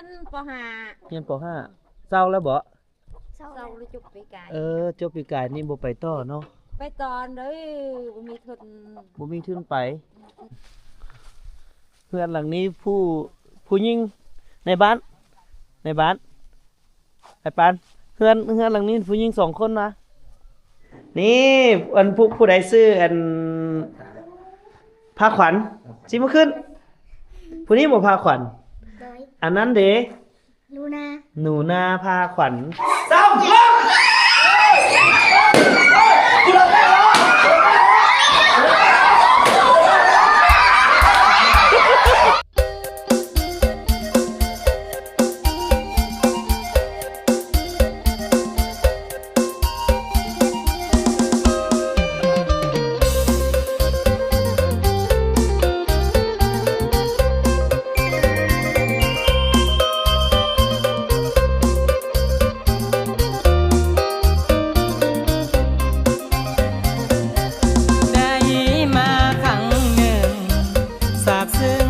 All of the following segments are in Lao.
ປ.ຫ້າ ຮຽນ ປ.ຫ້າ ເຊົາແລ້ວບໍ? ເຊົາແລ້ວ ຈົບປີກາຍ. ເອີ ຈົບປີກາຍນີ້ບໍ່ໄປຕໍ່ເນາະ? ໄປຕໍ່ເດີ ບໍ່ມີທຶນ ບໍ່ມີທຶນໄປ. ເຮືອນຫຼັງນີ້ຜູ້ ຜູ້ຍິງໃນບ້ານ ໃນບ້ານ ອ້າຍປານ ເຮືອນ ເຮືອນຫຼັງນີ້ຜູ້ຍິງສອງຄົນນະ. ນີ້ ອັນ ຜູ້ ຜູ້ໃດຊື່ ອັນ ພາຂວັນ ຊິມາຂຶ້ນ ຜູ້ນີ້ບໍ່ພາຂວັນ. ໂດຍ ອັນນັ້ນເດ ລູນາ ໜູນາພາຂວັນ. ໄດ້ມາຄັ້ງໜຶ່ງ ຊາບຊຶ້ງ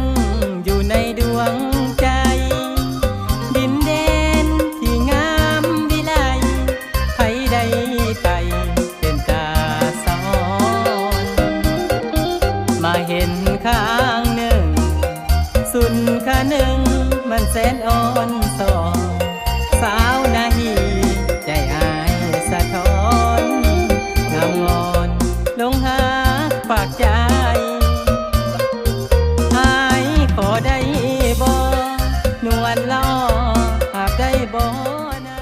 ຢູ່ໃນດວງໃຈ ດິນແດນທີ່ງາມວິໄລ ໃຜໄດ້ໄປເປັນຕາສະອອນ ມາເຫັນຄັ້ງໜຶ່ງ ສຸນຄະນຶງມັນແສນອ່ອນຊອນ ສາວນາຮີໃຈອ້າຍສະທ້ອນ ງາມງອນຫຼົງຮັກປາກໃຈ ອ້າຍຂໍໄດ້ບໍ່ ນວນຫຼໍ່ຮັບໄດ້ບໍ່ນາ?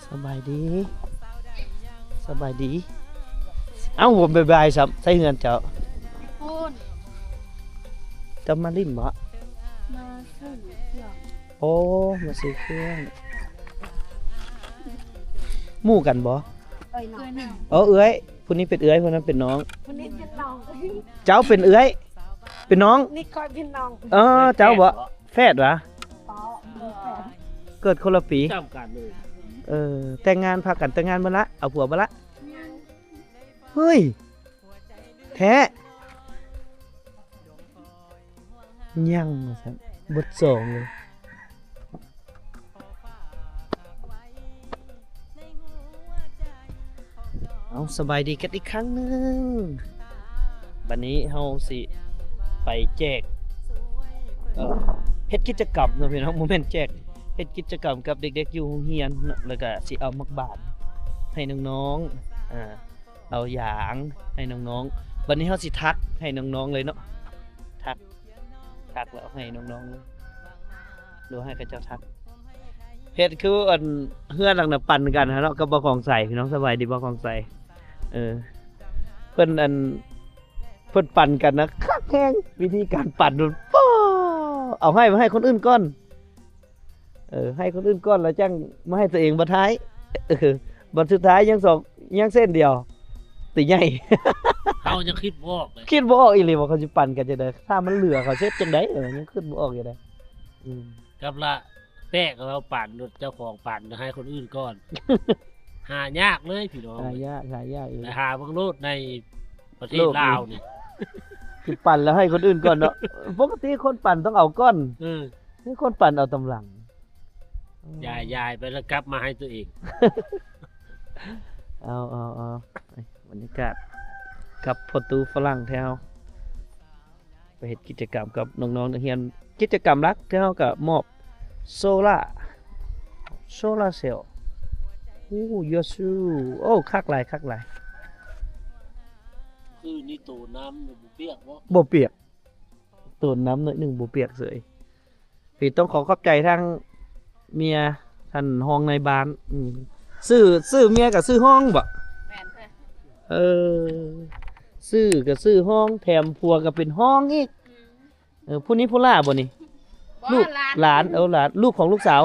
ສະບາຍດີ ສະບາຍດີ. ເອົ້າ ບໍ່ບາຍບາຍຊ້ຳ ໃສເຮືອນເຈົ້າ? ໂອ້ນ ເຈົ້າມາຫຼິ້ນບໍ? ມາຊື້ເຄື່ອງ. ໂອ້ ມາຊື້ເຄື່ອງ. ໝູ່ກັນບໍ? ເອື້ອຍນ້ອງ. ເອີ ເອື້ອຍ ຜູ້ນີ້ເປັນເອື້ອຍ ຜູ້ນັ້ນເປັນນ້ອງ. ຜູ້ນີ້ເປັນນ້ອງ. ເຈົ້າເປັນເອື້ອຍ ເປັນນ້ອງ. ນີ້ຂ້ອຍເປັນນ້ອງ. ເອີ ເຈົ້າບໍ? ແຝດຫວາ? ເອີ ເກີດຄົນລະປີ. ເອີ ແຕ່ງງານ ພາກັນແຕ່ງງານເບິດລະ ເອົາຜົວເບິດລະ. ເຮີ້ຍ ແທ້ ຍັງວ່າຊັ້ນ ເບິດສອງເລີຍ. ເອົາ ສະບາຍດີກັນອີກຄັ້ງໜຶ່ງ. ບັດນີ້ເຮົາຊິໄປແຈກ ເອີ ເຮັດກິດຈະກຳເນາະພີ່ນ້ອງ ບໍ່ແມ່ນແຈກ ເຮັດກິດຈະກຳກັບເດັກໆຢູ່ໂຮງຮຽນເນາະ ແລ້ວກະຊິເອົາໝາກບານໃຫ້ນ້ອງໆ ອາ ເອົາຢາງໃຫ້ນ້ອງໆ. ບັດນີ້ເຮົາຊິທັກໃຫ້ນ້ອງໆເລີຍເນາະ ທັກ ທັກແລ້ວໃຫ້ນ້ອງໆ ຫຼືໃຫ້ເຂົາເຈົ້າທັກ. ເຮັດຄືອັນເຮືອນຫຼັງນະປັ່ນກັນຫັ້ນເນາະ ກັບບ່າວຂອງໃສ ພີ່ນ້ອງ. ສະບາຍດີບ່າວຂອງໃສ. ເອີ ເພິ່ນອັນ ເພິ່ນປັ່ນກັນນະ ຄັກແຮງ ວິທີການປັ່ນ ໂປ້ ເອົາໃຫ້ ມາໃຫ້ຄົນອື່ນກ່ອນ. ເອີ ໃຫ້ຄົນອື່ນກ່ອນ ແລ້ວຈັ່ງມາໃຫ້ຕົວເອງບັດທ້າຍ. ເອີ ບັດສຸດທ້າຍຍັງສອງ ຍັງເສັ້ນດຽວ ຕີໃຫຍ່. ເຮົາຍັງຄິດບໍ່ອອກເລີຍ ຄິດບໍ່ອອກອີ່ຫຼີວ່າເຂົາຊິປັ່ນກັນຈັ່ງໃດ ຖ້າມັນເຫຼືອເຂົາຊິເຮັດຈັ່ງໃດ. ເອີ ຍັງຄິດບໍ່ອອກຢູ່ເດ້. ອືມ ກັບລະແປກເຮົາປັ່ນ ລົດເຈົ້າຂອງປັ່ນໃຫ້ຄົນອື່ນກ່ອນ ຫາຍາກເລີຍພີ່ນ້ອງ ຫາຍາກ ຫາຍາກອີ່ຫຼີ. ໄປຫາເບິ່ງໂລດໃນປະເທດລາວນີ້ ຊິປັ່ນແລ້ວໃຫ້ຄົນອື່ນກ່ອນເນາະ. ປົກກະຕິຄົນປັ່ນຕ້ອງເອົາກ່ອນ. ເອີ ມີຄົນປັ່ນເອົາຕາມຫຼັງ ຢາຍໆ ໄປແລ້ວກັບມາໃຫ້ຕົວເອງ. ເອົາ ເອົາ ເອົາ ບັນຍາກາດກັບພໍ່ຕູ້ຝຣັ່ງແທ້ເຮົາ ໄປເຮັດກິດຈະກຳກັບນ້ອງໆນັກຮຽນ. ກິດຈະກຳຫຼັກທີ່ເຮົາກະມອບໂຊລາ ໂຊລາເຊວ. ໂອ້ ຢາຊູ ໂອ້ ຄັກຫຼາຍ ຄັກຫຼາຍ. ຄືນີ້ໂຕນ້ຳບໍ່ປຽກບໍ່? ບໍ່ປຽກ ໂຕນນ້ຳໜ້ອຍໜຶ່ງບໍ່ປຽກເສີຍ. ເອີ ຕ້ອງຂໍຂອບໃຈທາງເມຍ ທ່ານຮອງນາຍບ້ານ. ອືມ ຊື້ ຊື້ເມຍກໍຊື້ຮອງບໍ? ແມ່ນເອີ ຊື້ກໍຊື້ຮອງ ແຖມຜົວກໍເປັນຮອງອີກ. ອືມ ເອີ ຜູ້ນີ້ຜູ້ຫຼ້າບໍນີ້? ບໍ່ ລູກ ຫຼານ ຫຼານ. ເອີ ຫຼານ ລູກຂອງລູກສາວ.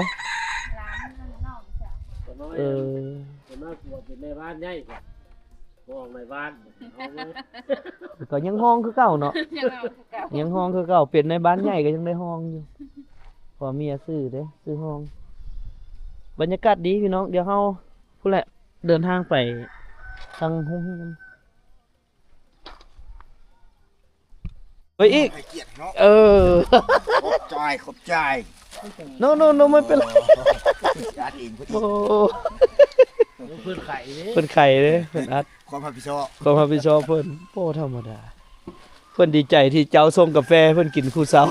ຫຼານນ້ອງສາວ. ເອີ ເປັນນ້ອຍຜົວເປັນແມ່ບ້ານໃຫຍ່ ຮອງໃນບ້ານ ເອົາເລີຍ. ກໍຍັງຮອງຄືເກົ່າເນາະ ຍັງຮອງຄືເກົ່າ ຍັງຮອງຄືເກົ່າ ເປັນນາຍບ້ານໃຫຍ່ກໍຍັງໄດ້ຮອງຢູ່ ເພາະເມຍຊື້ເດ້ ຊື້ຮອງ. ບັນຍາກາດດີພີ່ນ້ອງ. ດຽວເຮົາພຸ້ນແຫຼະ ເດີນທາງໄປທາງໂຮງຮຽນ. ໄປ ໄປອີກ ໃຫ້ກຽດເນາະ ເອີ ຂອບໃຈ ຂອບໃຈ ໂນ ໂນ ໂນ ບໍ່ເປັນໄລ ຈັດເອງພໍດີ ໂອ້ ເພິ່ນໄຂເດ້ ເພິ່ນໄຂເດ້ ເພິ່ນອັດ ຄວາມຮັບຜິດຊອບ ຄວາມຮັບຜິດຊອບເພິ່ນ ບໍ່ທຳມະດາ ເພິ່ນດີໃຈທີ່ເຈົ້າສົ່ງກາແຟໃຫ້ເພິ່ນກິນຄູ່ເຊົ້າ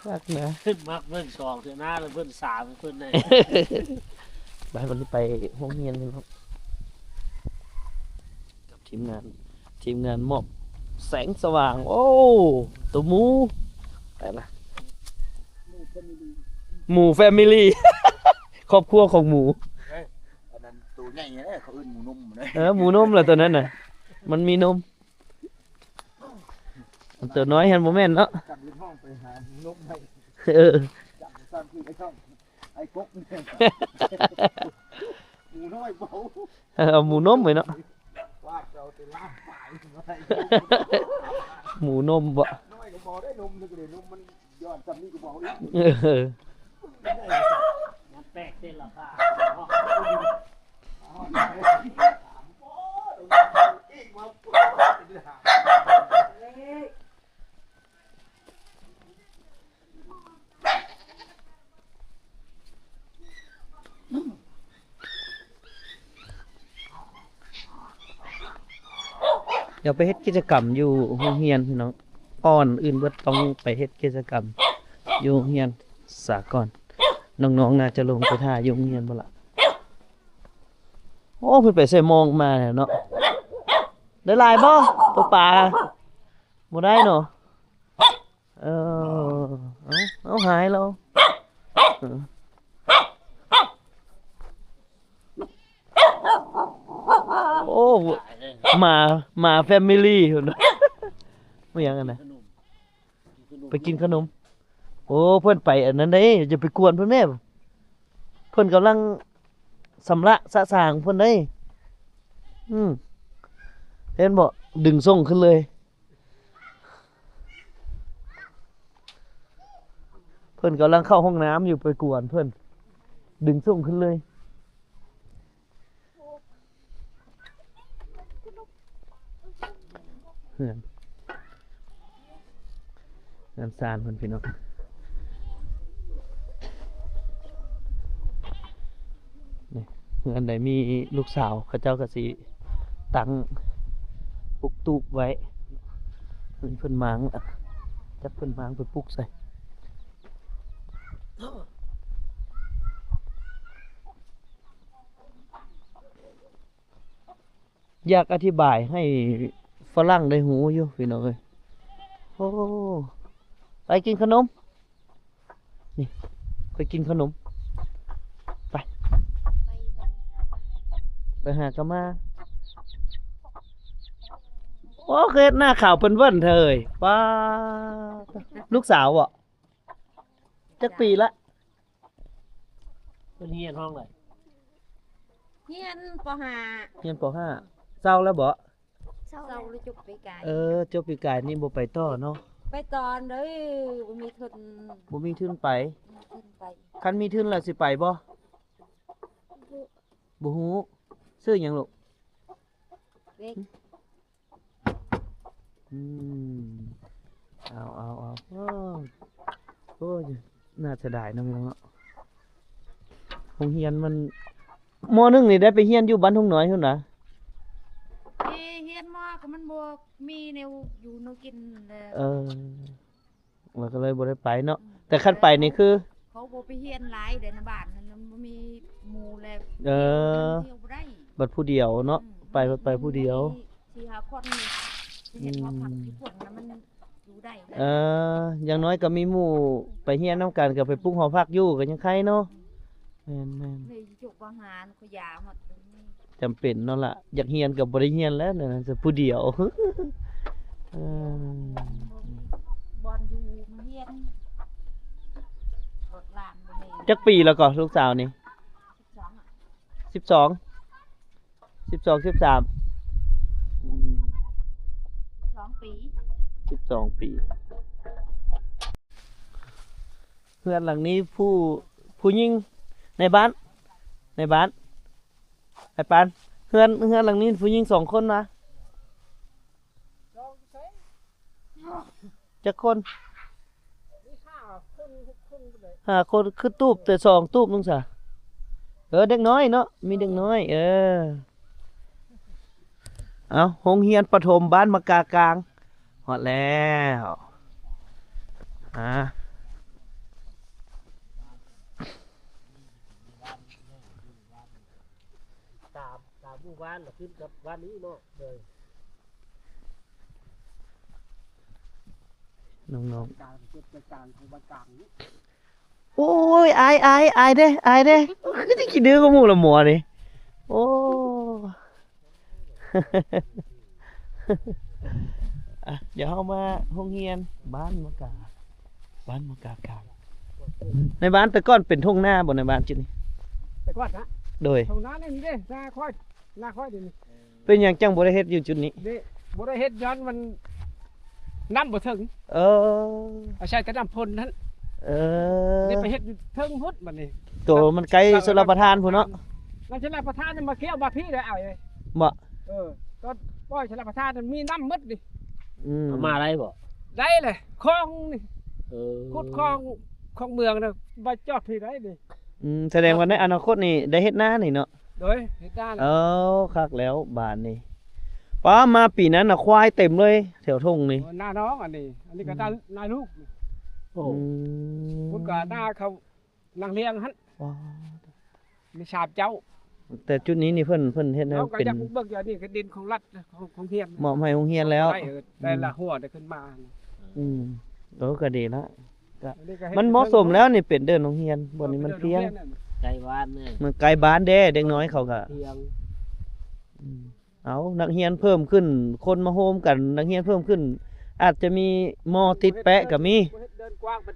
ຄັກນະ ເພິ່ນມັກເບິ່ງສອງເທື່ອນະ ແລ້ວເບິ່ງສາມໃຫ້ເພິ່ນແດ່ ໄປ ວັນນີ້ໄປໂຮງຮຽນພີ່ນ້ອງ ກັບທີມງານ ທີມງານມອບແສງສະຫວ່າງ ໂອ້ ໂຕໝູ ໄປລະ ໝູແຟມິລີ ຄອບຄົວຂອງໝູ ອັນນັ້ນໂຕໃຫຍ່ເດ້ ເຂົາເອີ້ນໝູນົມເດ້ ເອີ ໝູນົມລະໂຕນັ້ນນະ ມັນມີນົມ ອັນໂຕນ້ອຍຫັ້ນບໍ່ແມ່ນເນາະ ຈັບເປັນຫ້ອງໄປຫາໝູນົມໃຫ້ ເອີ ຈັບໄປສ້າງຄືໄອ້ຊ່ອງ ໄອ້ກົກ ໝູນ້ອຍເບົາ ເອີ ເອົາໝູນົມໄວ້ເນາະ ວ່າເຈົ້າໄປລ້າງປາຍ ໝູນົມບໍ່ ນ້ອຍກໍບໍ່ໄດ້ນົມ ນະ ກໍໄດ້ນົມມັນ ຍ້ອນຊ່ຳນີ້ກໍບໍ່ເອົາອີກ ເອີ ມັນແປກເຕັນລະຄ່າ ດຽວໄປເຮັດກິດຈະກຳຢູ່ໂຮງຮຽນພີ່ນ້ອງ ກ່ອນອື່ນເບິດຕ້ອງໄປເຮັດກິດຈະກຳຢູ່ໂຮງຮຽນສາກອນ ນ້ອງໆ ໜ້າຈະລົງໄປຖ້າຢູ່ໂຮງຮຽນບໍ່ລະ ໂອ້ ເພິ່ນໄປໃສ່ມອງມາແລ້ວເນາະ ໄດ້ຫຼາຍບໍ່ ໂຕປາ ບໍ່ໄດ້ເນາະ ເອີ ເອົາ ເອົາ ຫາຍແລ້ວ ເອີ ໂອ້ ໝາ ໝາແຟມິລີ ເພິ່ນ ແມ່ນຫຍັງຫັ້ນນະ ໄປກິນຂະໜົມ ໂອ້ ເພິ່ນໄປອັນນັ້ນເດ້ ຢ່າໄປກວນເພິ່ນແມ້ ເພິ່ນກຳລັງຊຳລະສະສາງເພິ່ນເດ້ ອືມ ເຫັນບໍ່ ດຶງສົ່ງຂຶ້ນເລີຍ ເພິ່ນກຳລັງເຂົ້າຫ້ອງນ້ຳຢູ່ ໄປກວນເພິ່ນ ດຶງສົ່ງຂຶ້ນເລີຍ ເຮືອນ ເຮືອນຊານເພິ່ນພີ່ນ້ອງ ນີ້ ເຮືອນໃດມີລູກສາວ ເຂົາເຈົ້າກໍຊິຕັ້ງປຸກຕູບໄວ້ ເພິ່ນມາງ ຈັກເພິ່ນມາງໄປປຸກໃສ. ຢາກອະທິບາຍໃຫ້ຝຣັ່ງໄດ້ຮູ້ຢູ່ພີ່ນ້ອງເອີຍ. ໂອ້ ໄປກິນຂະໜົມ ນີ້ ຂ້ອຍກິນຂະໜົມ ໄປ ໄປຫາກະມາ. ໂອ້ ຄືເຮັດໜ້າຂາວເປັນເວີ້ນເທີຍ ປ້າ ລູກສາວເບາະ? ຈັກປີລະ? ເພິ່ນຮຽນຫ້ອງໃດ? ຮຽນ ປໍຫ້າ ຮຽນ ປໍຫ້າ ເຊົາແລ້ວເບາະ? ເຊົາແລ້ວ ຈົບປີກາຍ. ເອີ ຈົບປີກາຍນີ້ບໍ່ໄປຕໍ່ເນາະ? ໄປຕໍ່ເດີ ບໍ່ມີທຶນ ບໍ່ມີທຶນໄປ. ບໍ່ມີທຶນໄປ ຄັນມີທຶນແລ້ວຊິໄປບໍ່? ບໍ່ຮູ້. ຊື່ຫຍັງລູກ? ເວກ. ອືມ ເອົາ ເອົາ ເອົາ ໂອ້ຍ ໜ້າເສຍດາຍເນາະພີ່ນ້ອງເນາະ. ໂຮງຮຽນມັນ ມໍໜຶ່ງນີ້ໄດ້ໄປຮຽນຢູ່ບ້ານທົ່ງນ້ອຍພຸ້ນນະ? ເອີ ຮຽນມໍກໍມັນບໍ່ມີແນວຢູ່ແນວກິນແລ້ວ. ເອີ ແລ້ວກໍເລີຍບໍ່ໄດ້ໄປເນາະ. ອືມ ແຕ່ຄັນໄປນີ້ຄື ເຂົາບໍ່ໄປຮຽນຫຼາຍເດ້ ໃນບ້ານນັ້ນມັນບໍ່ມີໝູ່ແລ້ວ. ເອີ ມັນທ່ຽວບໍ່ໄດ້ ບັດຜູ້ດຽວເນາະ. ອືມ ໄປ ໄປຜູ້ດຽວ ສີ່ຫ້າຄົນນີ້ ອືມ ເຮັດຫໍພັກຢູ່ພຸ້ນນະ ມັນຢູ່ໄດ້. ເອີ ຢ່າງໜ້ອຍກໍມີໝູ່ໄປຮຽນນຳກັນ ກໍໄປປຸກຫໍພັກຢູ່ກໍຍັງໄຄເນາະ. ອືມ ແມ່ນໆ ເລີຍຢູ່ຈຸກບັງຫານ ຢາຮອດ ຈຳເປັນເນາະລະ ຢາກຮຽນກໍບໍ່ໄດ້ຮຽນແລ້ວ ນັ້ນ ຜູ້ດຽວ. ເອີ ບໍ່ມີບ່ອນຢູ່ມາຮຽນ ລົດລາງບໍ່ມີ. ຈັກປີແລ້ວກໍລູກສາວນີ້? ສິບສອງ ສິບສອງ ສິບສາມ ອືມ ສິບສອງປີ ສິບສອງປີ. ເຮືອນຫຼັງນີ້ຜູ້ ຜູ້ຍິງໃນບ້ານ ໃນບ້ານ ອ້າຍປານ ເຮືອນ ເຮືອນຫຼັງນີ້ຜູ້ຍິງສອງຄົນນະ. ຈັກຄົນ? ຫ້າຄົນ ຄືຕູບແຕ່ສອງຕູບໜຶ່ງຊະ. ເອີ ເດັກນ້ອຍເນາະ ມີເດັກນ້ອຍ. ເອີ ເອົາ ໂຮງຮຽນປະຖົມບ້ານມະກາກາງ ຮອດແລ້ວ. ອາ ຕາມ ຕາມໝູ່ບ້ານລະຂຶ້ນກັບບ້ານນີ້ເນາະ. ໂດຍ ນ້ອງໆ ກາງ ຈຸດກາງຂອງບ້ານກາງນີ້. ໂອ້ຍ ອາຍ ອາຍ ອາຍເດ້ ອາຍເດ້. ຄືຊິຂີ້ດື້ກວ່າໝູ່ລະໝໍນີ້. ໂອ້ ອ່ະ ດຽວເຮົາມາໂຮງຮຽນບ້ານມະກາ ບ້ານມະກາກາງ. ໃນບ້ານແຕ່ກ່ອນເປັນທົ່ງນາບໍ່ ໃນບ້ານຈຸດນີ້? ແຕ່ກ່ອນນະ? ໂດຍ ທົ່ງນານີ້ເດ້ ນາຂ້ອຍ ນາຂ້ອຍເດນີ້. ເປັນຫຍັງຈັ່ງບໍ່ໄດ້ເຮັດຢູ່ຈຸດນີ້? ເດ້ ບໍ່ໄດ້ເຮັດຍ້ອນມັນ ນ້ຳບໍ່ເຖິງ. ເອີ ອາໄສແຕ່ນ້ຳຝົນຫັ້ນ. ເອີ ນີ້ໄປເຮັດຢູ່ເທິງພຸ້ນບັດນີ້. ໂຕມັນໃກ້ຊົນລະປະທານພຸ້ນເນາະ. ນ້ຳຊົນລະປະທານມາກ່ຽວມາພີ້ໄດ້ເອົາເອີຍ. ບໍ່? ເອີ ຕອນປ່ອຍຊົນລະປະທານນັ້ນມີນ້ຳໝົດນີ້. ອືມ ເອົາມາໄດ້ບໍ່? ໄດ້ເລີຍ ຄອງນີ້. ເອີ ຂຸດຄອງ ຂອງເມືອງນະ ມາຈອດພີ້ໄດ້ນີ້. ອືມ ສະແດງວ່າໃນອະນາຄົດນີ້ໄດ້ເຮັດນານີ້ເນາະ. ໂດຍ ເຮັດນາແລ້ວ. ເອົາ ຄັກແລ້ວບາດນີ້. ປ້າ ມາປີນັ້ນນະ ຄວາຍເຕັມເລີຍແຖວທົ່ງນີ້. ໂອ້ ນານ້ອງອັນນີ້ ອັນນີ້ກໍ ອືມ ນາ ນາລູກ. ໂອ້ ອືມ ພຸ້ນກໍນາເຂົານາງລ້ຽງຫັ້ນ. ວ້າ ມີສາມເຈົ້າ. ແຕ່ຈຸດນີ້ນີ້ເພິ່ນ ເພິ່ນເຮັດໃຫ້ເປັນ ເຮົາກໍຢາກເບິ່ງຢູ່ນີ້ຄືດິນຂອງລັດ ຂອງ ຂອງໂຮງຮຽນ ມອບໃຫ້ໂຮງຮຽນແລ້ວ. ເອີ ແຕ່ລະ ອືມ ຫົວໄດ້ຂຶ້ນມາ. ອືມ ເອີ ກໍດີລະ. ກະ ອັນນີ້ກໍເຮັດ ມັນເໝາະສົມແລ້ວນີ້ ເປັນເດີ່ນໂຮງຮຽນ ບ່ອນນີ້ມັນພຽງ ໃກ້ບ້ານເດ້ ມັນໃກ້ບ້ານເດ້ ເດັກນ້ອຍເຂົາກະພຽງ. ອືມ ເອົາ ນັກຮຽນເພີ່ມຂຶ້ນ ຄົນມາໂຮມກັນ ນັກຮຽນເພີ່ມຂຶ້ນ ອາດຈະມີໝໍ້ຕິດແປະກໍມີ. ບໍ່ເຮັດເດີ່ນກວ້າງ ເປັນ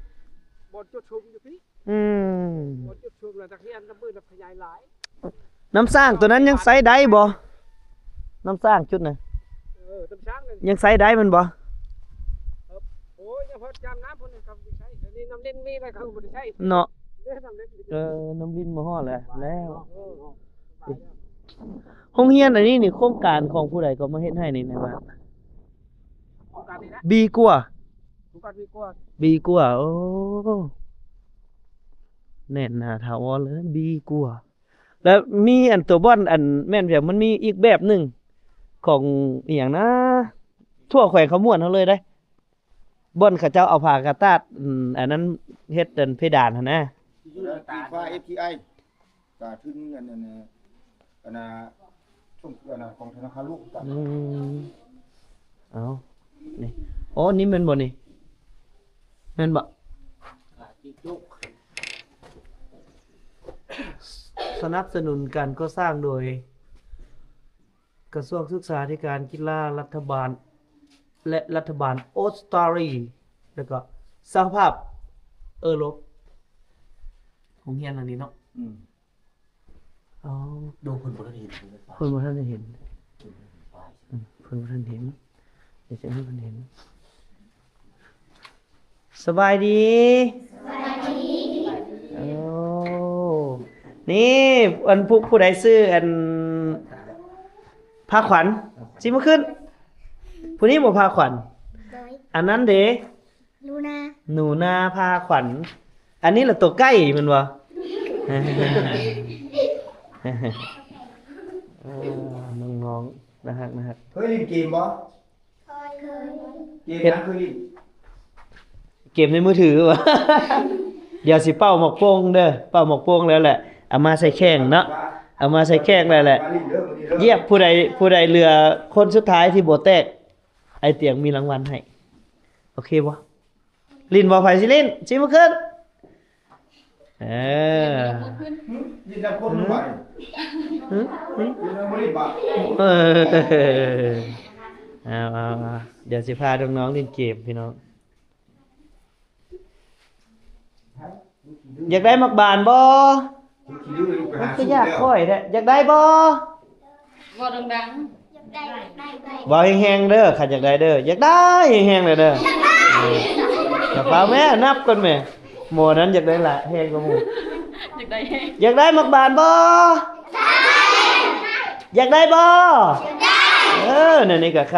ບ່ອນຈຸດຊຸມຢູ່ພີ້. ອືມ ບໍ່ຈຸດຊຸມແລ້ວ ນັກຮຽນນຳມືນຳຂະຫຍາຍຫຼາຍ. ນ້ຳສ້າງຕົວນັ້ນຍັງໃຊ້ໄດ້ບໍ່? ນ້ຳສ້າງຈຸດນະ ເອີ ນ້ຳສ້າງນັ້ນຍັງໃຊ້ໄດ້ແມ່ນບໍ່? ເອີ ໂອ້ຍ ຍັງພໍຈຳນ້ຳພຸ້ນເຂົາບໍ່ໄດ້ໃຊ້. ດຽວນີ້ນ້ຳລິນມີແລ້ວ ເຂົາບໍ່ໄດ້ໃຊ້ເນາະ. ເອີ ນ້ຳລິນ ເອີ ນ້ຳລິນມາຮອດແລ້ວ ແລ້ວ. ເອີ ໂຮງຮຽນອັນນີ້ນີ້ ໂຄງການຂອງຜູ້ໃດກໍມາເຮັດໃຫ້ນີ້ ໃນບ້ານ? ໂຄງການນີ້ນະ ບີກົວ ໂຄງການບີກົວ ບີກົວ. ໂອ້ ແໜ້ນໜາຖາວອນເລີຍ ບີກົວ. ແລ້ວມີອັນຕົວບ່ອນ ອັນ ແມ່ນແບບ ມັນມີອີກແບບໜຶ່ງຂອງອີ່ຫຍັງນະ ທົ່ວແຂວງຄຳມ່ວນເຮົາເລີຍເດ້. ບ່ອນເຂົາເຈົ້າເອົາຜ້າກະຕາດ ອັນ ອັນນັ້ນເຮັດອັນເພດານຫັ້ນນະ. ກາທຶນອັນນັ້ນ ອັນນ່າ ຂອງທະນາຄານໂລກ. ອືມ ເອົາ ນີ້ ໂອ້ ນີ້ແມ່ນບໍ່ນີ້? ແມ່ນບໍ່? ສະໜັບສະໜູນການກໍ່ສ້າງໂດຍ ກະຊວງສຶກສາທິການ ກິລາ ລັດຖະບານ ແລະ ລັດຖະບານອົດສະຕາລີ ແລ້ວກໍສະຫະພາບເອີຣົບ. ໂຮງຮຽນຫຼັງນີ້ເນາະ. ອືມ ອໍ ໂດ ເພິ່ນບໍ່ທັນເຫັນ ເພິ່ນບໍ່ທັນໄດ້ເຫັນ. ອືມ ເພິ່ນບໍ່ທັນເຫັນ ດຽວຈະໃຫ້ເພິ່ນເຫັນ. ສະບາຍດີ ສະບາຍດີ. ໂອ້ ນີ້ ອັນ ຜູ້ ຜູ້ໃດຊື່ ອັນ ພາຂວັນ ຊິມາຂຶ້ນ ຜູ້ນີ້ບໍ່ພາຂວັນ. ໂດຍ ອັນນັ້ນເດ ໜູນາ ໜູນາພາຂວັນ. ອັນນີ້ລະໂຕໄກ່ແມ່ນບໍ່? ເອີ ນ້ອງໆ ໜ້າຮັກ ໜ້າຮັກ. ເຄີຍຫຼິ້ນເກມບໍ່? ເຄີຍ ເຄີຍ. ເກມຫຍັງເຄີຍຫຼິ້ນ? ເກມໃນມືຖືຫວາ? ດຽວຊິເປົ່າໝາກໂປ່ງເດີ ເປົ່າໝາກໂປ່ງແລ້ວແຫຼະ ເອົາມາໃສ່ແຂ່ງເນາະ ເອົາມາໃສ່ແຂ່ງແລ້ວແຫຼະ. ຢຽບຜູ້ໃດ ຜູ້ໃດເຫຼືອຄົນສຸດທ້າຍທີ່ບໍ່ແຕກ ອ້າຍຕຽງມີລາງວັນໃຫ້. ໂອເຄບໍ່? ຫຼິ້ນບໍ່? ໃຜຊິຫຼິ້ນ? ຊິມາຂຶ້ນ. ເອີ ຫຶ? ຫຼິ້ນນຳຄົນບໍ່? ຫຶ? ຫຶ? ຫຼິ້ນນຳບໍ່ຫຼິ້ນບໍ່? ເອີ ເອົາໆໆ ດຽວຊິພານ້ອງໆຫຼິ້ນເກມພີ່ນ້ອງ. ຢາກໄດ້ໝາກບານບໍ່? ມັນຄືຢາກຂ້ອຍແທ້. ຢາກໄດ້ບໍ່? ເວົ້າດັງໆ. ເວົ້າແຮງໆເດີ ຄັນຢາກໄດ້ເດີ. ຢາກໄດ້ແຮງໆເລີຍເດີ. ເອີ ຢ່າຟ້າວແມ້ ນັບກ່ອນແມ້. ໝໍນັ້ນຢາກໄດ້ຫຼາຍແຮງກວ່າໝູ່. ຢາກໄດ້ແຮງ. ຢາກໄດ້ໝາກບານບໍ່? ຢາກໄດ້ບໍ່? ເອີ ແນວນີ້ກໍໄຄ.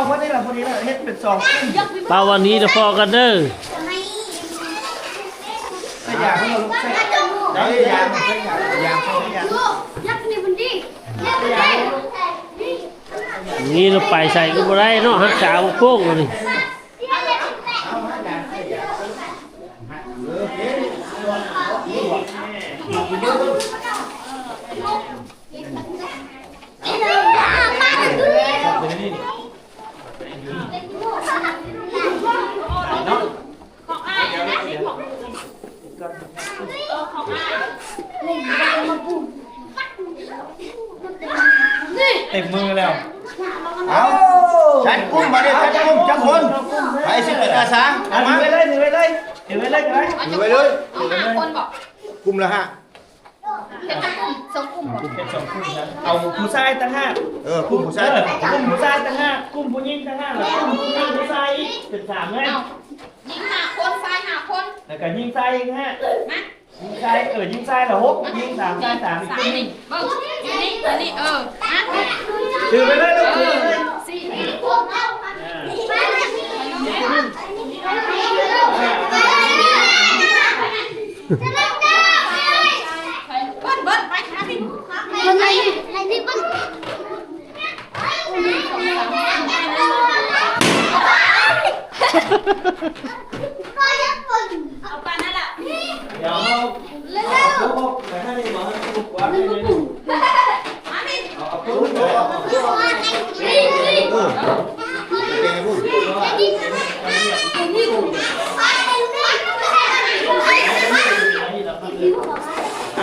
ພໍດີລະ ພໍດີລະ ເຮັດເປັນສອງກຸ່ມ. ປາວານີ ເດີ ພໍ້ກັນເດີ. ໃສ່ຢາງໃຫ້ລູກ ໃສ່ຢາງ ໃສ່ຢາງ ໃສ່ຢາງ ໃສ່ຢາງ. ນີ້ລະໄປໃສກໍບໍ່ໄດ້ເນາະ ຮັກສາບໍ່ໂປ້ງນີ້. ເຕັມມືແລ້ວ. ເອົາ ຈັດກຸ່ມ ບາດນີ້ຈັດກຸ່ມ ຈັກຄົນ ໃຜຊິເປັນອາສາ ເອົາມາ ຖືໄວ້ເລີຍ ຖືໄວ້ເລີຍ ຖືໄວ້ເລີຍກໍໄດ້ ຖືໄວ້ເລີຍ ເອົາຫ້າຄົນບໍ? ກຸ່ມລະຫ້າ ເຮັດຈັກກຸ່ມ ສອງກຸ່ມບໍ? ເຮັດສອງກຸ່ມນະ ເອົາຜູ້ຊາຍຕ່າງຫາກ ເອີ ກຸ່ມຜູ້ຊາຍ ເອີ ກຸ່ມຜູ້ຊາຍຕ່າງຫາກ ກຸ່ມຜູ້ຍິງຕ່າງຫາກ ແລ້ວກຸ່ມຜູ້ຍິງຜູ້ຊາຍອີກ ເປັນສາມເລີຍ. ຍິງຫ້າຄົນ ຊາຍຫ້າຄົນ ແລ້ວກໍຍິງຊາຍອີກຫ້າ ມາ ຍິງຊາຍ ເອີ ຍິງຊາຍລະຫົກ ຍິງສາມ ຍິງສາມ ສາມນີ້ ເບິ່ງ ອັນນີ້ ອັນນີ້ ເອີ ມາ ຖືໄປເລີຍລູກ ຖືໄປເລີຍ ເອີ ສີ່ ອ່າ ເບິ່ງ ເບິ່ງ ໄປ ຫາພີ້ ເບິ່ງ ໃຫ້ ໃຫ້ພີ້ເບິ່ງ. ເອົາປານນັ້ນລະ ດຽວເຮົາ ເອົາໂກຫົກໄປໃຫ້ບໍ່ ໃຫ້ມັນກວ້າງໜ້ອຍໜຶ່ງ ມາພີ້ ເອົາ ເອົາໂກຫົກ ເອີ ແກພຸ້ນ ເອ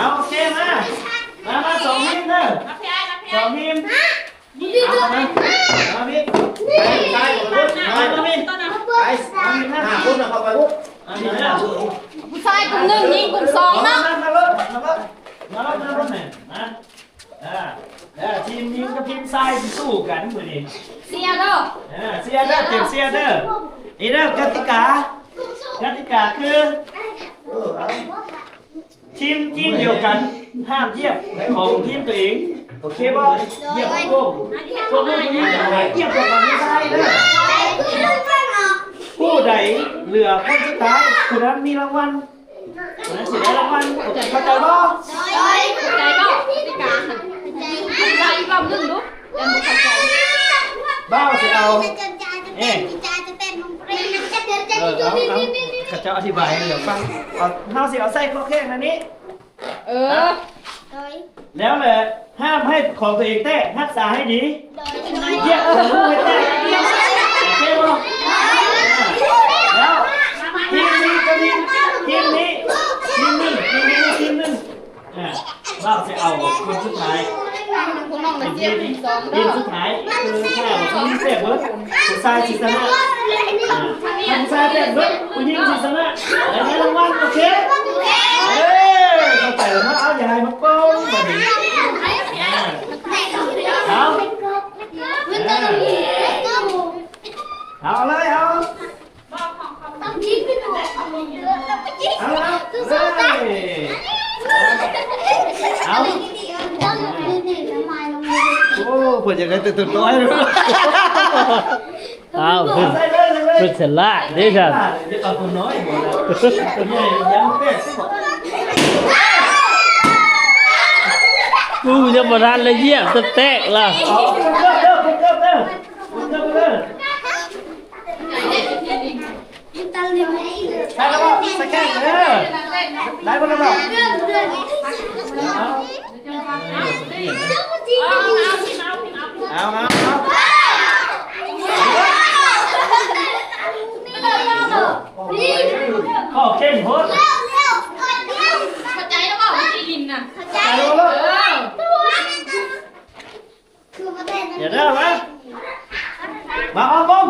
ົາ ໂອເຄ ມາ ມາ ມາ ສອງທີມເດີ ມາພີ້ ມາພີ້ ສອງທີມ ມາ ມາ ມາ ມາ ໄປ ໄປ ໄປ ໄປ ໄປ ຫ້າຄົນນະ ເຂົ້າໄປພຸ້ນ ມາພີ້ເດີ ຜູ້ຊາຍກຸ່ມໜຶ່ງ ຍິງກຸ່ມສອງເນາະ ມາ ມາ ມາລົດ ມາລົດ ມາລົດ ມາລົດ ມາລົດ ມາ ເອີ ເອີ ທີມຍິງກັບທີມຊາຍຊິສູ້ກັນມື້ນີ້ ເຊຍເດີ ເອີ ເຊຍເດີ ຕຽມເຊຍເດີ ນີ້ເດີ ກະຕິກາ ກະຕິກາຄື ເອີ ເອົາ ທີມ ທີມດຽວກັນ ຫ້າມຢຽບຂອງທີມຕົວເອງ ໂອເຄບໍ່? ຢຽບໂກງ ພວກລູກຜູ້ຍິງຢຽບຂອງຜູ້ຊາຍເດີ ຜູ້ໃດເຫຼືອຄົນສຸດທ້າຍ ຜູ້ນັ້ນມີລາງວັນ ຜູ້ນັ້ນຊິໄດ້ລາງວັນ ໂອເຄ ເຂົ້າໃຈບໍ່? ໂດຍ ເຂົ້າໃຈບໍ່? ກະຕິກາ ອະທິບາຍອີກລອບໜຶ່ງດູ ຍັງບໍ່ເຂົ້າໃຈ ບ່າວຊິເອົາ ເອີ ເອີ ເອົາ ເອົາ ເຂົາເຈົ້າອະທິບາຍໃຫ້ເຮົາຟັງ ເຮົາຊິເອົາໃສ່ຂອບແຂງອັນນີ້ ເອີ ໂດຍ ແລ້ວແຫຼະ ຫ້າມໃຫ້ຂອງຕົວເອງແຕກ ຮັກສາໃຫ້ດີ ໂດຍ ຢຽບຂອງໝູ່ໃຫ້ແຕກ ໂອເຄບໍ່? ແລ້ວທີມນີ້ກັບທີມ ທີມນີ້ ທີມໜຶ່ງ ທີມນີ້ທີມໜຶ່ງ ອ່າ ບ່າວຊິເອົາຄົນສຸດທ້າຍ ພວກນ້ອງນະ ທີມສຸດທ້າຍ ຄືຖ້າຜູ້ຍິງແຕກເບິດ ຜູ້ຊາຍຊິຊະນະ ອ່າ ຖ້າຜູ້ຊາຍແຕກເບິດ ຜູ້ຍິງຊິຊະນະ ໄດ້ລາງວັນ ໂອເຄ ເອີ ເຂົ້າໃຈແລ້ວເນາະ ເອົາ ຢ່າໃຫ້ມັນໂກງບາດນີ້ ອ່າ ເອົາ ເອົາເລີຍ ເອົາ ເອົາ ເອົາ ເອົາ ໂອ້ ເພິ່ນຢາກໄດ້ແຕ່ຕົວນ້ອຍ ເອົາ ເພິ່ນ ເພິ່ນສະຫຼາດເດ້ຊັ້ນ ເອົາຕົວນ້ອຍບໍ່ລະ ຕົວໃຫຍ່ຍັງແຕກຊິບໍ່ ກູຍັງບໍ່ທັນໄດ້ຢຽບ ແຕ່ແຕກລະ ເອົາ ເອົາ ເອົາ ເອົາ ເອົາ ເອົາ ໄດ້ແລ້ວບໍ່? ໃສ່ແຂ້ງເດີ ໄດ້ບໍ່ລະບໍ່? ເອົາ ເອົາ ເອົາ ເອົາ ຂໍເຄັ່ງໂພດ ເຂົ້າໃຈແລ້ວບໍ່? ທີ່ຫຼິ້ນນະ ເຂົ້າໃຈ ເອີ ດຽວເດີ ມາ ມາອອກວົງ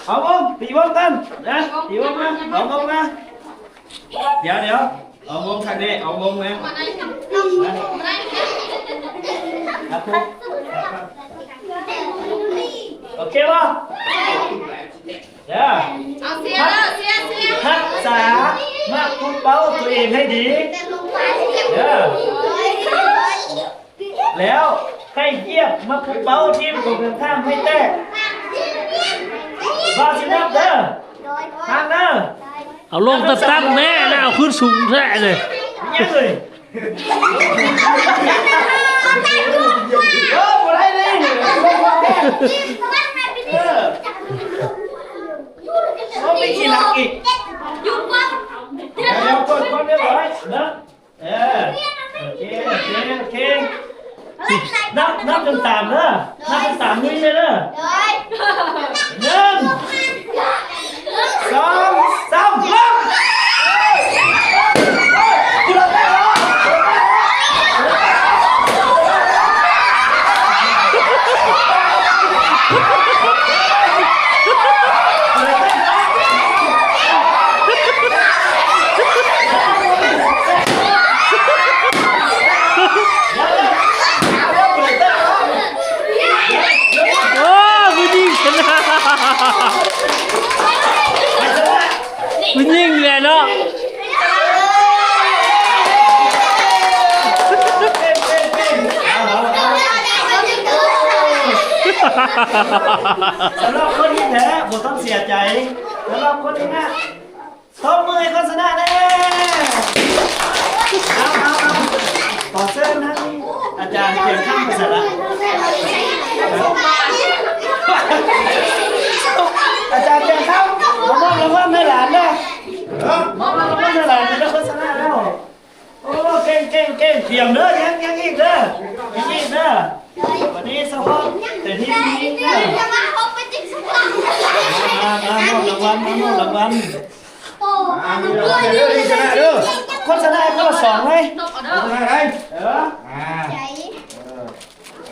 ອອກວົງ ຕີວົງກັນນະ ຕີວົງມາ ອອກວົງມາ ດຽວ ດຽວ ອອກວົງຄັກແນ່ ອອກວົງນະ ໂອເຄບໍ່? ເດີ ເອົາເຊຍເດີ ເຊຍ ເຊຍ ຮັກສາໝາກປຸກເປົ້າຕົວເອງໃຫ້ດີ ເດີ ແລ້ວໃຫ້ຢຽບໝາກປຸກເປົ້າທີມກົງກັນຂ້າມໃຫ້ແຕກ ວ່າຊິນັບເດີ ຟັງເດີ ເອົາລົງຕ່ຳໆແມ້ນະ ເອົາຂຶ້ນສູງແທ້ເລີຍ ຍັງເລີຍ ເອີ ບໍ່ໄດ້ເດ້ ເອີ ເອົາໄປກິນໜັກອີກ ດຽວເປີດຄວາມຮຽບຮ້ອຍເນາະ. ເອີ ໂອເຄ ໂອເຄ ໂອເຄ ນັບ ນັບຈົນສາມເດີ ນັບຈົນສາມ ລຸຍເລີຍເດີ ໂດຍ ໜຶ່ງ ສອງ ສາມ ເລີ່ມ ໂອ້ ຜູ້ຍິງຊະນະ ຜູ້ຍິງແຫຼະເນາະ ສຳລັບຄົນນີ້ແຫຼະ ບໍ່ຕ້ອງເສຍໃຈ ສຳລັບຄົນນີ້ນະ ຕົບມືໃຫ້ຄົນຊະນະແດ່ ເອົາ ເອົາ ເອົາ ຂໍເຊີນທາງອາຈານກຽງຄຳໄປໃສລະ ອາຈານກຽງຄຳ ມາມອບລາງວັນໃຫ້ຫຼານເດີ ມາມອບລາງວັນໃຫ້ຫຼານເດີ ຄົນຊະນະແລ້ວ ໂອ້ ເກັ່ງ ເກັ່ງ ເກັ່ງ ຕຽມເດີ ຍັງ ຍັງອີກເດີ ຍັງອີກເດີ ວັນນີ້ສະເພາະແຕ່ທີມຍິງເດີ ມາ ມາ ມາມອບລາງວັນ ມາມອບລາງວັນ ໂອ້ ມາ ມາ ມາ ມາ ມາ ມາ ຄົນຊະນະຄົນລະສອງເລີຍ ຄົນຊະນະໄດ້ ເອີ ອ່າ ເອີ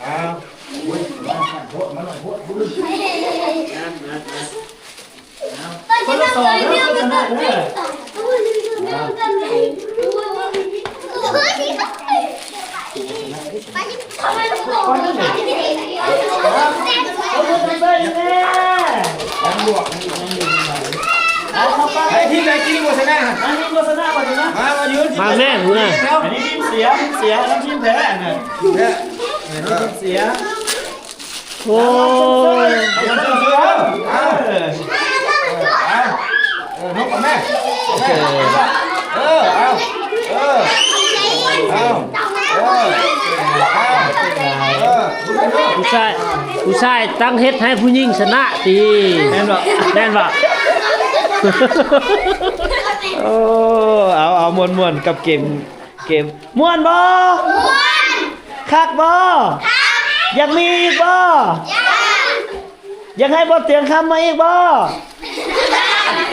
ອ້າວ ໂອ້ຍ ມາໂພດ ມາໜ້ອຍໂພດ ຄົນລະສອງເດີ ຄົນຊະນະເດີ ໄປ ທີມໃດກິນໂຄສະນາ ມາ ທີມໂຄສະນາບັດນີ້ມາ ມາ ມາແມ່ນພຸ້ນນະ ອັນນີ້ທີມເສຍ ທີມເສຍ ແລ້ວທີມແພ້ນະ ທີມແພ້ ທີມເສຍ ໂອ້ຍ ເອົາ ເອົາ ເອີ ເອົາ ເອີ ນົກກັບແມ່ ເອີ ເອົາ ເອີ ເອົາ ເອີ ເອົາ ເອີ ຜູ້ຊາຍ ຜູ້ຊາຍຕັ້ງເຮັດໃຫ້ຜູ້ຍິງຊະນະຕິ ແມ່ນບໍ່ ແມ່ນບໍ່ ໂອ້ ເອົາ ເອົາ ມ່ວນໆ ກັບເກມ ເກມ ມ່ວນບໍ່? ມ່ວນ. ຄັກບໍ່? ຄັກ. ຢາກມີອີກບໍ່? ຢາກ. ຢາກໃຫ້ບໍ່ຕຽງຄຳມາອີກບໍ່?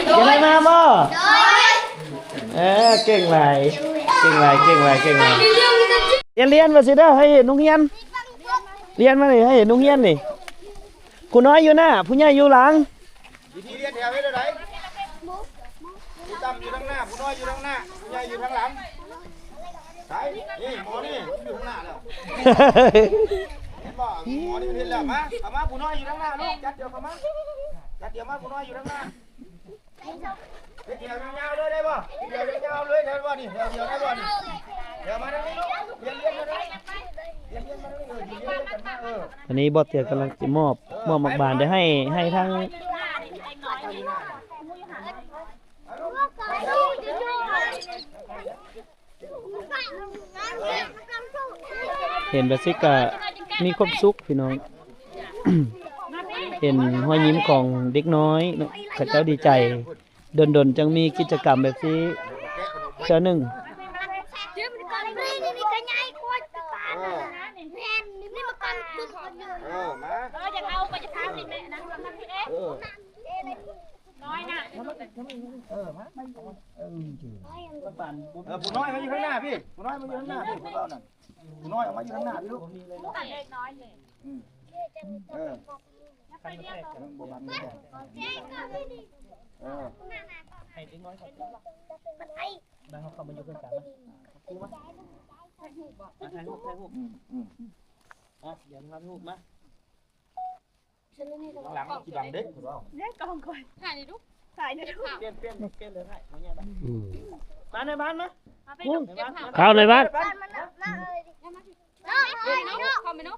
ຢາກໃຫ້ມາບໍ່? ໂດຍ. ເອີ ເກັ່ງຫຼາຍ ເກັ່ງຫຼາຍ ເກັ່ງຫຼາຍ ເກັ່ງຫຼາຍ. ຮຽນ ຮຽນວ່າຊິເດີ ໃຫ້ເຫັນໂຮງຮຽນ ຮຽນມານີ້ ໃຫ້ເຫັນໂຮງຮຽນນີ້ ຜູ້ນ້ອຍຢູ່ໜ້າ ຜູ້ໃຫຍ່ຢູ່ຫຼັງ. ວິທີລຽນແຖວເຮັດແນວໃດ? ຜູ້ຕ່ຳຢູ່ທາງໜ້າ ຜູ້ນ້ອຍຢູ່ທາງໜ້າ ຜູ້ໃຫຍ່ຢູ່ທາງຫຼັງ. ໃສ? ນີ້ ໝໍນີ້ຢູ່ທາງໜ້າແລ້ວ ເຫັນບໍ່? ໝໍນີ້ມັນເຮັດແລ້ວ. ມາ ເຂົ້າມາ ຜູ້ນ້ອຍຢູ່ທາງໜ້າລູກ ຈັດດຽວເຂົ້າມາ ຈັດດຽວມາ ຜູ້ນ້ອຍຢູ່ທາງໜ້າ. ເຮັດແຖວຍາວໆເລີຍໄດ້ບໍ່? ເຮັດແຖວຍາວໆເລີຍໄດ້ບໍ່ນີ້? ແຖວດຽວໄດ້ບໍ່ນີ້? ດຽວມາທາງນີ້ລູກ ລຽນ ລຽນມາທາງນີ້ ລຽນ ລຽນມາທາງນີ້ ເອີ ລຽນກັນມາ ເອີ. ອັນນີ້ບໍ່ຕຽງກຳລັງຊິມອບ ມອບໝາກບານໄດ້ໃຫ້ ໃຫ້ທາງ ເຫັນແບບຊີ້ກະມີຄວາມສຸກພີ່ນ້ອງ ເຫັນຮອຍຍິ້ມຂອງເດັກນ້ອຍເນາະ ເຂົາເຈົ້າດີໃຈ ດົນໆຈັ່ງມີກິດຈະກຳແບບຊີ້ເທື່ອໜຶ່ງ. ເອີ ມາ ເອີ ຢາກເອົາໄປຈະທາງນີ້ແມ່ນະ ເອີ. ນ້ອຍນະ ເອີ ມາ ເອີ ເອີ ຜູ້ນ້ອຍມາຢູ່ທາງໜ້າພີ້ ຜູ້ນ້ອຍມາຢູ່ທາງໜ້າພີ້ ຜູ້ເວົ້ານັ້ນ ຜູ້ນ້ອຍອອກມາຢູ່ທາງໜ້າພີ້ລູກ ຜູ້ເລັກນ້ອຍນີ້ ອືມ ເອີ ບໍ່ບັງ ເອີ ໃຫ້ເດັກນ້ອຍເຂົາ ບາງເຮົາເຂົ້າມາຢູ່ເຮືອນກາງ ມາ ຖ່າຍຮູບ ຖ່າຍຮູບ ອືມ ອືມ ອ່ະ ດຽວຖ່າຍຮູບມາ. ຫຼັງທີ່ບັງເດັກ ເດ້ ກອງຂ້ອຍ ຖ່າຍນີ້ດູ ຖ່າຍນີ້ດູ ປ່ຽນ ປ່ຽນ ປ່ຽນເລີຍ ຖ່າຍ ມາແຍກ ອືມ ມາໃນບ້ານມາ ມາໄປ ເຂົ້າໃນບ້ານ ເຂົ້າໃນບ້ານ ເຂົ້າໄປເນາະ ເຂົ້າໄປເນາະ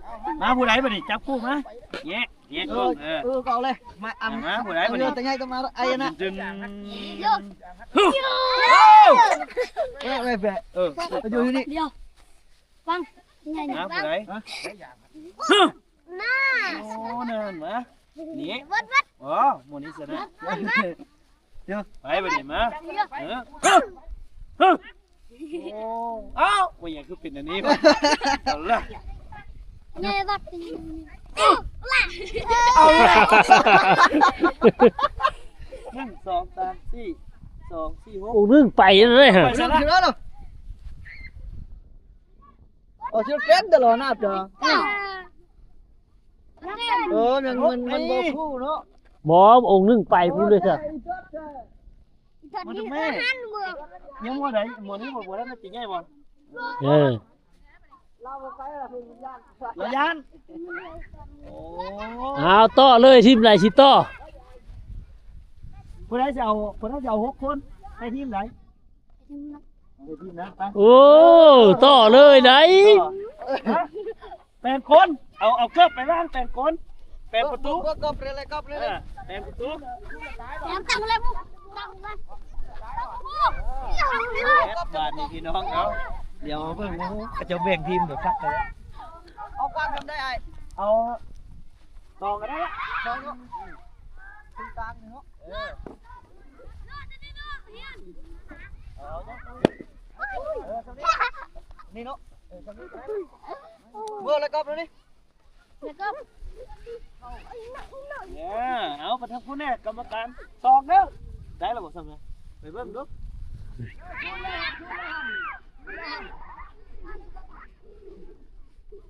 ມາຜູ້ໃດບັດນີ້ ຈັບຄູ່ມາ ແຍະ ແຍະ ເອີ ເອີ ເອີ ກໍເອົາເລີຍ ມາ ອ່ະ ມາຜູ້ໃດບັດນີ້ ເອີ ແຕ່ໃຫຍ່ກໍມາ ໄອ້ນະ ດຶງ ເອີ ເອີ ແບະ ເອີ ຢູ່ນີ້ ດຽວ ຟັງ ໃຫຍ່ ມາຜູ້ໃດ ມາ ໂອ້ ນັ້ນມາ ນີ້ ວັດ ວັດ ອໍ ໝູ່ນີ້ຊະນະ ວັດ ວັດ ເອີ ໄປບັດນີ້ມາ ເອີ ໂອ້ ອ້າວ ວ່າຫຍັງຄືເປັນອັນນີ້ວະ ເອົາລະ ໃຫຍ່ວັດ ເອົາລະ ໜຶ່ງ ສອງ ສາມ ສີ່ ສອງ ສີ່ ຫົກ ໂອ້ ໜຶ່ງໄປເລີຍ ໄປຊະລະ ເອົາຊິເປັນຕະຫຼອດນະ ເອີ ມັນ ມັນ ມັນບໍ່ຄູ່ເນາະ ບໍ່ ອົງໜຶ່ງໄປພຸ້ນເລີຍຊະ ມັນແມ່ ຍັງບໍ່ໄດ້ ໝໍນີ້ບໍ່ ບໍ່ໄດ້ ມັນຊິໃຫຍ່ບໍ່ ເອີ ລາວຢ້ານ ໂອ້ ເອົາຕໍ່ເລີຍ ທີມໃດຊິຕໍ່ ຜູ້ໃດຊິເອົາ ຜູ້ໃດຊິເອົາຫົກຄົນ ໃຫ້ທີມໃດ ໃຫ້ທີມນັ້ນໄປ ໂອ້ ຕໍ່ເລີຍໄດ໋ ຕໍ່ ແປດຄົນ ເອົາ ເອົາເກີບໄປວາງແປດຄົນ ແປດປະຕູ ເກີບ ເກີບ ເກີບ ເອີ ແປດປະຕູ ແຖມຕັ້ງແລ້ວ ຕັ້ງແລ້ວ ບາດນີ້ພີ່ນ້ອງເນາະ ດຽວມາເບິ່ງເຂົາເຈົ້າແບ່ງທີມແບບຄັກເລີຍ ເອົາການທຳໄດ້ອ້າຍ ເອົາສອງກໍໄດ້ລະ ສອງເນາະ ອືມ ຕາງນີ້ເນາະ ເອີ ເອົາ ເອີ ນີ້ເນາະ ເອີ ເບິ່ງແລ້ວກໍນີ້ ແລ້ວກໍ ເອີ ເອົາໄປທາງພຸ້ນແດ່ ກຳມະການ ສອງເດີ ໄດ້ແລ້ວບໍ່ຊ່ຳນະ ໄປເບິ່ງດູ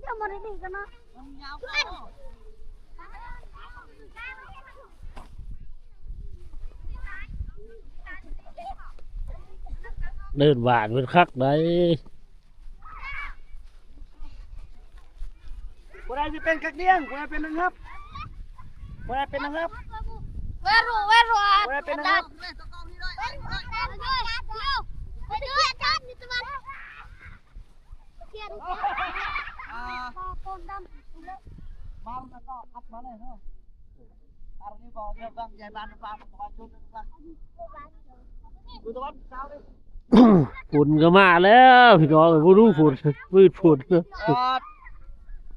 ຍັງບໍ່ໄດ້ດີກັນເນາະ ມັນຍາວ ເດີນຫວານເພິ່ນຄັກໄດ໋. ຜູ້ໃດຊິເປັນກັກດຽງ ຜູ້ໃດເປັນນັກຮັບ ຜູ້ໃດເປັນນັກຮັບ ເວໂຣ ເວໂຣ ຜູ້ໃດເປັນນັກຮັບ ມາແລ້ວກໍອັດມາເລີຍເນາະ. ຝົນກໍມາແລ້ວພີ່ນ້ອງເອີຍ ບໍ່ຮູ້ຝົນ ມືດຝົນ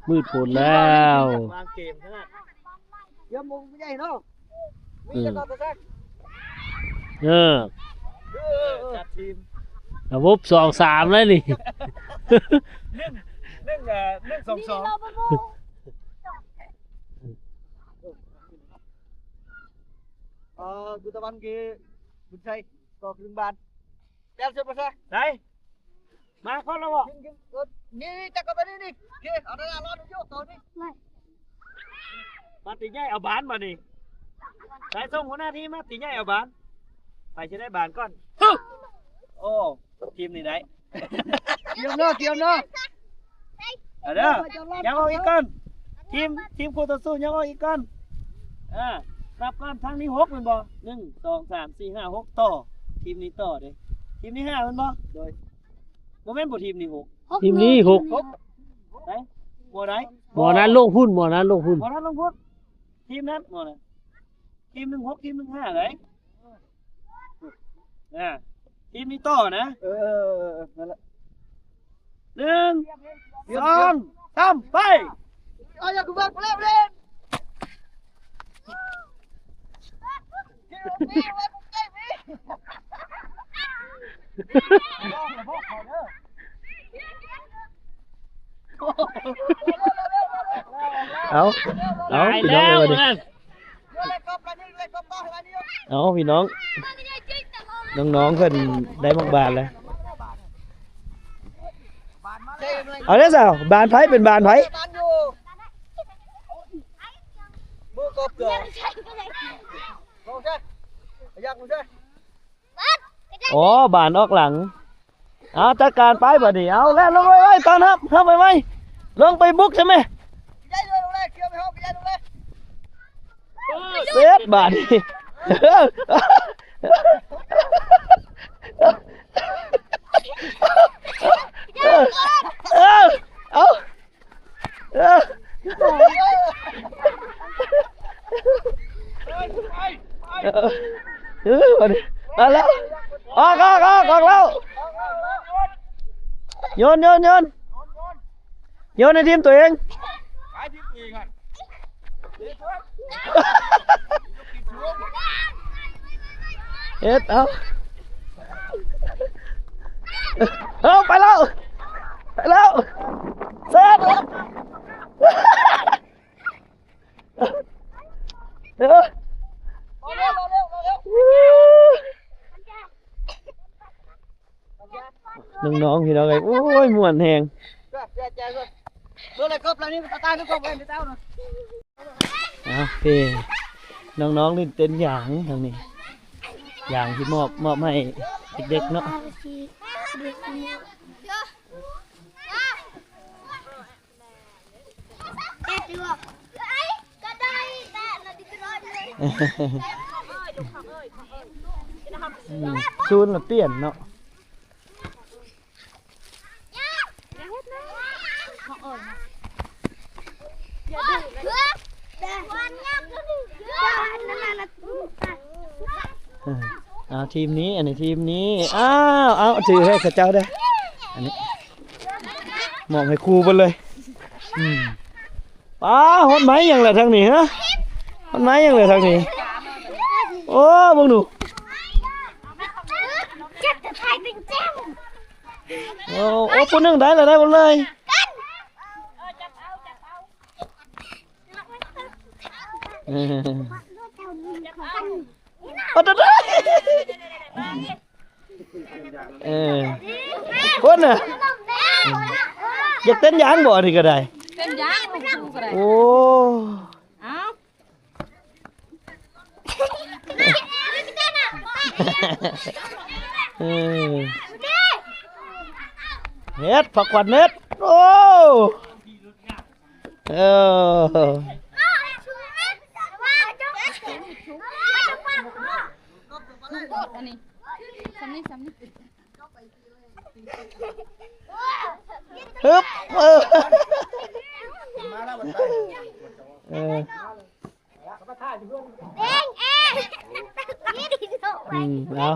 ມືດຝົນແລ້ວ ວາງເກມຂະໜາດ ເກມບໍ່ໃຫຍ່ເນາະ ມີແຕ່ກໍແຊກ ເອີ ເອີ ຈັດທີມ ລະບົບສອງສາມແລ້ວນີ້ ໜຶ່ງ ໜຶ່ງ ເອີ ໜຶ່ງສອງສອງ ເອີ ບຸນຕະວັນ ເກ ບຸນໄຊ ກໍຄຶງບ້ານ ແປດສິບເປີເຊັນ ໄດ້ ມາກ່ອນແລ້ວບໍ່? ນີ້ ນີ້ ຈັບກັບອັນນີ້ນີ້ ເຄ ເອົາໜ້າລອດຢູ່ຕອນນີ້ ມາຕີໃຫຍ່ເອົາບານບາດນີ້ ໄປສົ່ງຫົວໜ້າທີມມາຕີໃຫຍ່ເອົາບານ ໃຜຊິໄດ້ບານກ່ອນ? ໂອ້ ທີມນີ້ໄດ້ ກຽມເນາະ ກຽມເນາະ ເອົາເດີ ຍັງອອກອີກກ່ອນ ທີມ ທີມຄູ່ຕໍ່ສູ້ຍັງອອກອີກກ່ອນ ອ່າ ນັບກ່ອນ ທາງນີ້ຫົກແມ່ນບໍ່? ໜຶ່ງ ສອງ ສາມ ສີ່ ຫ້າ ຫົກ ຕໍ່ ທີມນີ້ຕໍ່ເດ້ ທີມນີ້ຫ້າແມ່ນບໍ່? ໂດຍ ບໍ່ແມ່ນບໍ່ ທີມນີ້ຫົກ ທີມນີ້ຫົກ ຫົກ ໄດ້ ບໍ່ໄດ້ ບໍ່ນັ້ນລົງພຸ້ນ ບໍ່ນັ້ນລົງພຸ້ນ ບໍ່ນັ້ນລົງພຸ້ນ ທີມນັ້ນບໍ່ນະ ທີມໜຶ່ງຫົກ ທີມໜຶ່ງຫ້າໄດ໋ ອ່າ ທີມນີ້ຕໍ່ນະ ເອີ ນັ້ນລະ ໜຶ່ງ ສອງ ສາມ ໄປ ເອົາ ຢ່າກູເບິ່ງເລີຍ ເອົາ ເອົາ ພີ່ນ້ອງເອີຍ ເອົາ ພີ່ນ້ອງ ນ້ອງໆ ເພິ່ນໄດ້ໝາກບານແລ້ວ ເອົາເດີສາວ ບານໃຜເປັນບານໃຜ? ອໍ ບານອອກຫຼັງ ເອົາ ຈັດການໄປບາດນີ້ ເອົາ ແລ່ນລົງໄວໆ ຕ້ອນຮັບ ຮັບໄວໆ ລົງໄປບຸກໃຊ່ໄໝ? ເສັດບາດນີ້ ເອີ ເອີ ເອົາ ເອີ ເອີ ເອີ ມາແລ້ວ ອອກ ອອກ ອອກ ອອກແລ້ວ ໂຍນ ໂຍນ ໂຍນ ໂຍນໃຫ້ທີມຕົວເອງ ເຮັດ ເອົາ ເອົາ ໄປແລ້ວ ໄປແລ້ວ ເສັດ ເອີ ນ້ອງໆ ພີ່ນ້ອງເອີຍ ໂອ້ຍ ມ່ວນແຮງ ເອົາ ເອີ ນ້ອງໆ ຫຼິ້ນເຕັ້ນຢາງທາງນີ້ ຢາງທີ່ມອບ ມອບໃຫ້ເດັກໆ ເນາະ ອືມ ສູນລະປ່ຽນເນາະ. ເອົາທີມນີ້ ອັນນີ້ທີມນີ້ ອ້າວ ເອົາ ຖືໃຫ້ເຂົາເຈົ້າເດີ້ ອັນນີ້ ມອບໃຫ້ຄູເບິດເລີຍ ອືມ ປ້າ ຮອດໄມ້ຫຍັງລະທາງນີ້ ຮະ ຮອດໄມ້ຫຍັງລະທາງນີ້ ໂອ້ ເບິ່ງດູ ໂອ້ ໂອ້ ຜູ້ໜຶ່ງໄດ້ລະ ໄດ້ໝົດເລີຍ ເອີ ເອີ ພຸ້ນນະ ຢາກເຕັ້ນຢາງບໍ່ ອັນນີ້ກະໄດ້ ເຕັ້ນຢາງ ໂອ້ ເອົາ ເອີ ເຮັດ ຜັກຂວັນເຮັດ ໂອ້ ເອີ ອັນນີ້ ຊຳນີ້ ຊຳນີ້ ຮຶບ ເອີ ເອີ ອືມ ເອົາ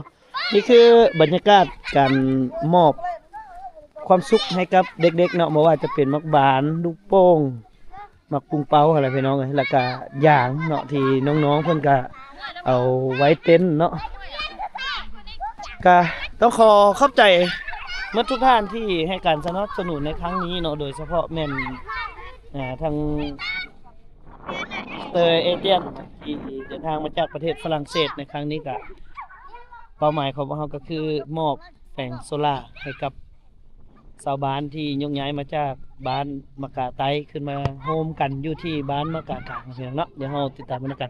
ນີ້ຄືບັນຍາກາດການມອບຄວາມສຸກໃຫ້ກັບເດັກໆ ເນາະ ບໍ່ວ່າຈະເປັນໝາກບານ ລູກໂປ່ງ ໝາກປຸງເປົ້າຫັ້ນແຫຼະພີ່ນ້ອງເອີຍ ແລ້ວກະຢາງເນາະ ທີ່ນ້ອງໆ ເພິ່ນກະເອົາໄວ້ເຕັ້ນເນາະ ກະຕ້ອງຂໍຂອບໃຈ ໝົດທຸກທ່ານທີ່ໃຫ້ການສະໜັບສະໜູນໃນຄັ້ງນີ້ເນາະ ໂດຍສະເພາະແມ່ນ ອ່າ ທາງ Star Alliance ທີ່ເດີນທາງມາຈາກປະເທດຝຣັ່ງເສດໃນຄັ້ງນີ້ ກະເປົ້າໝາຍຂອງພວກເຮົາກໍຄືມອບແຜງໂຊລາໃຫ້ກັບຊາວບ້ານທີ່ຍົກຍ້າຍມາຈາກບ້ານໝາກກາໃຕ້ ຂຶ້ນມາໂຮມກັນຢູ່ທີ່ບ້ານໝາກກາກາງ ພີ່ນ້ອງເນາະ. ດຽວເຮົາຕິດຕາມໄປນຳກັນ.